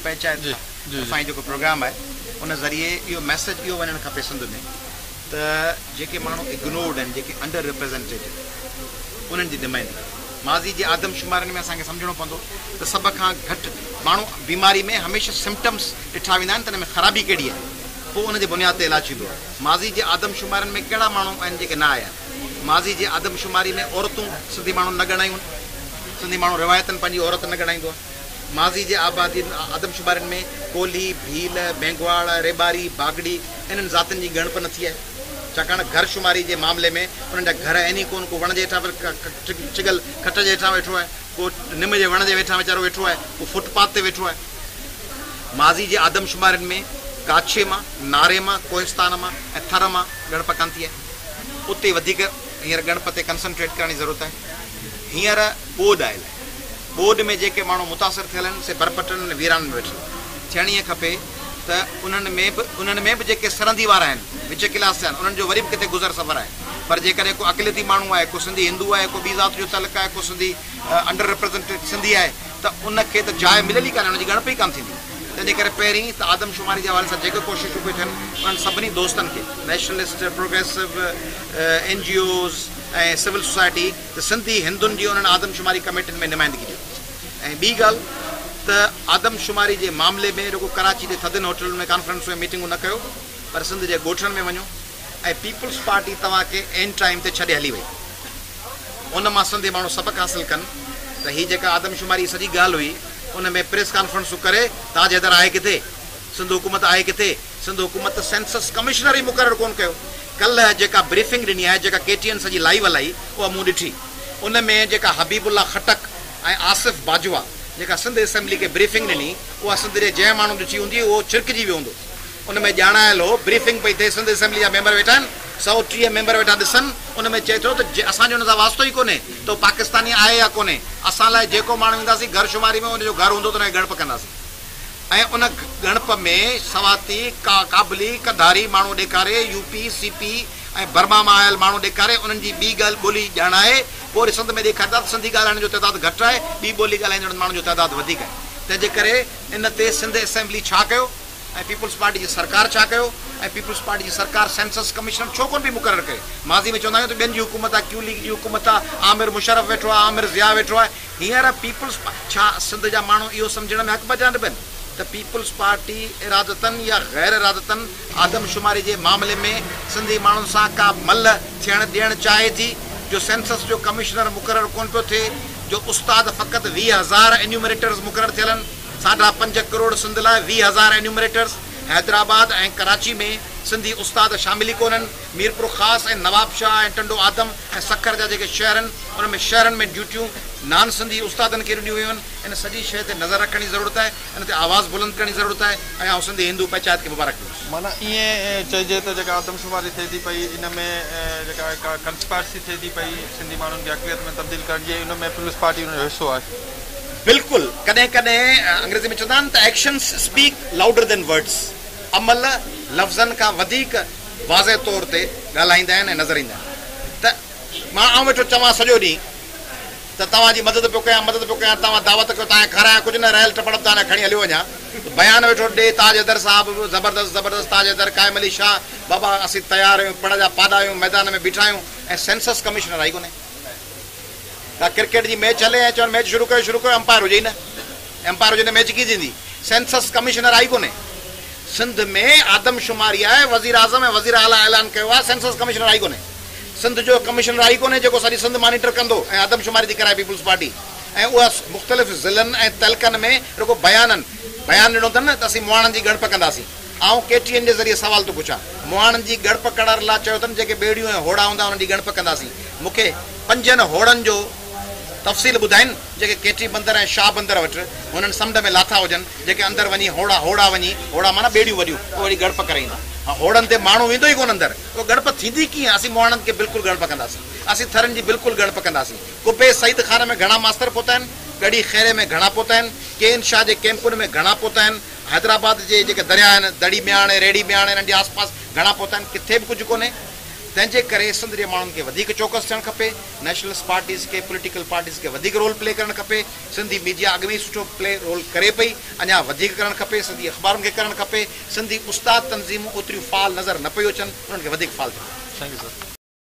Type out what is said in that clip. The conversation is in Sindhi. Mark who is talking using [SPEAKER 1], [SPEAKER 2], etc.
[SPEAKER 1] پنچائت طرفان هي جيڪو پروگرام آهي ان ذريعي اهو ميسيج اهو وڃڻ کپي سنڌ ۾ ته جيڪي ماڻهو اگنورڊ آهن، جيڪي انڊر ريپريزنٽيڊ آهن انهن جي نمائندگي. ماضي جي آدمشمارين ۾ اسان کي سمجهڻو پوندو ته سڀ کان گهٽ ماڻهو بيماري ۾ هميشه سمپٽمس ڏٺا ويندا آهن ته ان ۾ خرابي ڪهڙي آهي پوء ان جي بنياد تي علاج ٿيندو آهي. ماضي جي آدمشمارين ۾ ڪهڙا ماڻهو آهن جيڪي نه آيا آهن. ماضي جي آدمشماري ۾ عورتون سنڌي ماڻهن نه ڳڻايون آهن. سنڌي ماڻهو روايتن پنهنجي عورت نه ڳڻائيندو آهي. ماضي جي آبادي آدمشمارين ۾ ڪولهي، ڀيل، مينگهواڙ، ريٻاري، باگڙي انهن ذاتين جي ڳڻپ نه ٿي آهي. ڇاڪاڻ گهر شماري جي معاملي ۾ انهن جا گهر آهن ئي ڪونه، ڪو وڻ جي هيٺان ڇڳل کٽ جي هيٺان ويٺو آهي، ڪو نم جي وڻ جي هيٺان ويچارو ويٺو آهي، ڪو فٽ پاٿ تي ويٺو آهي. ماضي جي آدمشمارين ۾ ڪاڇي مان، ناري مان، ڪوهستان مان ۽ ٿر مان ڳڻپ ڪانه ٿي آهي. اتي وڌيڪ هينئر ڳڻپ تي ڪنسنٽريٽ ڪرڻ جي ضرورت آهي. هينئر ٻوڏ آيل آهي. ٻوڏ ۾ جيڪي ماڻهو متاثر ٿيل آهن سي برپٽن ۽ ويرانن ۾ ويٺل آهن. ٿيڻ ائين کپي ته انهن ۾ به انهن ۾ به جيڪي سرندي وارا آهن، وچ ڪلاس جا آهن، انهن جو وري به ڪٿي گذر سفر آهي. پر جيڪڏهن ڪو اقليتي ماڻهو آهي، ڪو سنڌي هندو آهي، ڪو ٻي ذات جو تعلق آهي، ڪو سنڌي انڊر ريپريزنٽيڊ سنڌي آهي ته ان کي ته جاء مليل ئي ڪانهي، ان جي ڳڻپ ئي ڪانه ٿيندي. تنهن جي ڪري پهرين ته آدمشماري جي حوالي سان جيڪي ڪوششون پيون ٿين انهن سڀني دوستن کي، nationalist, progressive, N G Os ۽ civil society ته سنڌي هندن جي انهن آدمشماري ڪميٽين ۾ نمائندگي ڏيو ۽ ٻي ڳالهه ته آدمشماري جي معاملي ۾ رڳو ڪراچي جي ٿڌين هوٽلن ۾ ڪانفرنسون ۽ ميٽنگون نه ڪيو پر سنڌ جي ڳوٺن ۾ وڃو ۽ پيپلز پارٽي توهان کي عين ٽائيم تي ڇڏي هلي وئي ان مان سنڌي ماڻهو سبق حاصل ڪن ته هي جيڪا آدمشماري جي سڄي ڳالهه هئي ان ۾ پريس ڪانفرنسون ڪري تاج حيدر آهي ڪٿي؟ سنڌ حڪومت آهي ڪٿي؟ سنڌ حڪومت ته سينسس ڪمشنر ئي مقرر ڪونه ڪيو. ڪلهه جيڪا بريفنگ ڏني آهي، جيڪا ڪي ٽي اين سڄي لائيو هلائي، اها مون ڏٺي. ان ۾ جيڪا حبيب الله خٽڪ ۽ آصف باجوا جيڪا سنڌ اسيمبلي کي بريفنگ ڏني، اها سنڌ جي جنهن ماڻهو ڏٺي هوندي، اهو ڇرڪجي ويو هوندو. ان ۾ ڄاڻايل هو، بريفنگ پئي ٿئي، سنڌ اسيمبلي جا ميمبر ويٺا آهن، 130 ميمبر ويٺا ڏسن، ان ۾ چئي ٿو ته اسان جو ان سان واسطو ئي ڪونهي ته هو پاڪستاني آهي يا ڪونهي، اسان لاء جيڪو ماڻهو اينداسين گهر شماري ۾ ان جو گهر هوندو ته ان کي ڳڻپ ڪنداسين. ۽ ان ڳڻپ ۾ سواتي، ڪابلي، قنڌاري ماڻهو ڏيکاري، يو پي، سي پي ۽ برما مان آيل ماڻهو ڏيکاري، انهن جي ٻي ڳالهه ٻولي ڄاڻائي، پوء وري سنڌ ۾ ڏيکاريندا ته سنڌي ڳالهائڻ جو تعداد گهٽ آهي، ٻي ٻولي ڳالهائيندڙن ماڻهن جو تعداد وڌيڪ آهي. تنهن جي ڪري ان تي سنڌ اسيمبلي ڇا ڪيو ۽ پيپلز پارٽي جي سرڪار ڇا ڪيو ۽ پيپلز پارٽي جي سرڪار سينسس ڪمشنر ڇو ڪونه پئي مقرر ڪري؟ ماضي ۾ چوندا آهيون ته ٻين جي حڪومت آهي، ڪيو ليگ جي حڪومت آهي، آمر مشرف ويٺو آهي، آمر ضياء ويٺو آهي، هينئر پيپلز ڇا سنڌ جا ماڻهو اهو سمجهڻ ۾ حق بجانب آهن ته پيپلز پارٽي ارادتن يا غير ارادتن آدمشماري جي معاملي ۾ سنڌي ماڻهن سان ڪا ملهه ٿيڻ ڏيڻ چاهي ٿي جو سينسس جو ڪمشنر مقرر ڪونه پيو ٿئي جو استاد فقط 20 هزار انيومريٽرز مقرر ٿيل آهن ساڍا پنج ڪروڙ سنڌ لاء 20 هزار انيومريٽرز حيدرآباد ۽ ڪراچي ۾ سنڌي استاد شامل ئي ڪونهن ميرپورخاص ۽ نوابشاهه ۽ ٽنڊو آدم ۽ سکر جا جيڪي شهر آهن انهن ۾ شهرن ۾ ڊيوٽيون نان سنڌي استادن کي ڏنيون ويون آهن ان سڄي شيء تي نظر رکڻ جي ضرورت آهي ان تي آواز بلند ڪرڻ جي ضرورت آهي ۽ آئون سنڌي هندو پنچائت کي مبارڪ ڏيندس.
[SPEAKER 2] معنيٰ ائين چئجي ته جيڪا آدمشماري ٿئي ٿي پئي ان ۾ جيڪا هڪ ڪنسپائرسي ٿئي ٿي پئي سنڌي ماڻهن کي اقليت ۾ تبديل ڪرڻ جي ان ۾ پيپلز پارٽي ان جو حصو آهي.
[SPEAKER 1] بلڪل ڪڏهن ڪڏهن انگريزي ۾ چوندا آهن ته actions speak louder than words عمل لفظن کان وڌيڪ واضح طور تي ڳالهائيندا آهن ۽ نظر ايندا آهن ته مان آئون ويٺو چوان سڄو ڏينهن ته توهان جي مدد پيو ڪيان مدد پيو ڪيان توهان دعوت ڪيو توهان کي کارايان ڪجهه نه رهيل ٽپڙ به توهان جا کڻي هليو وڃان ته بيان ويٺو ڏي تاج حيدر صاحب به زبردست زبردست تاج حيدر قائم علي شاهه بابا اسين تيار آهيون پڙ جا پاڏا آهيون ميدان ۾ بيٺا آهيون ۽ سينسس ڪمشنر آئي ڪونهي ڪا ڪرڪيٽ جي ميچ هلي ۽ چون ميچ شروع ڪيو شروع ڪيو امپائر هجي ئي نه امپائر هجي نه ميچ ڪيئن ٿيندي؟ سينسس ڪمشنر آئي ڪونهي. سنڌ ۾ آدمشماري آهي، وزيراعظم ۽ وزير اعليٰ اعلان ڪيو آهي، سينسس ڪمشنر آئي ڪونهي. سنڌ جو ڪمشنر آئي ڪونهي جيڪو سڄي سنڌ مانيٽر ڪندو ۽ آدمشماري ٿي ڪرائي پيپلز پارٽي ۽ اها مختلف ضلعن ۽ تعلقن ۾ رڳو بيانن بيان ڏنو اٿن ته اسين مهاڻن جي ڳڻپ ڪنداسين. آئون ڪي ٽي اين جي ذريعي سوال ٿو پڇان مهاڻن جي ڳڻپ ڪرڻ لاء چيو اٿن جيڪي ٻيڙيون ۽ هوڙا هوندا انهن جي ڳڻپ ڪنداسين. مون کي پنجن هوڙن جو تفصيل ٻڌائين جيڪي ڪيٽي بندر ۽ شاهه بندر وٽ هنن سمنڊ ۾ لاٿا هجن، جيڪي اندر وڃي هوڙا هوڙا وڃي، هوڙا معنيٰ ٻيڙيون وڏيون، اهي وڃي ڳڻپ ڪري ايندا. هوڙن تي ماڻهو ويندو ئي ڪونه اندر، اهو ڳڻپ ٿيندي ڪيئن؟ اسين مهاڻن کي بلڪل ڳڻپ ڪنداسين. اسين ٿرين جي بلڪل ڳڻپ ڪنداسين. قبي سعيد خان ۾ گهڻا ماستر پهتا آهن؟ ڳڙهي خيري ۾ گهڻا پهتا آهن؟ ڪين شاهه جي ڪئمپن ۾ گهڻا پهتا آهن؟ حيدرآباد جي جيڪي درياهه آهن، دڙي مياڻ، ريڙهي مياڻ انهن جي آس پاس گهڻا پهتا آهن؟ ڪٿي به ڪجهه ڪونهي. تنهن جي ڪري سنڌ جي ماڻهن کي وڌيڪ چوڪس ٿيڻ کپي، نيشنلسٽ پارٽيز کي، پوليٽيڪل پارٽيز کي وڌيڪ رول پلي ڪرڻ کپي، سنڌي ميڊيا اڳ ۾ ئي سٺو پلي رول ڪري پئي، اڃا وڌيڪ ڪرڻ کپي، سنڌي اخبارن کي ڪرڻ کپي، سنڌي استاد تنظيمون اوتريون فعال نظر نه پيون اچن، انهن کي وڌيڪ فعال ٿيڻ کپي.
[SPEAKER 2] Thank you sir.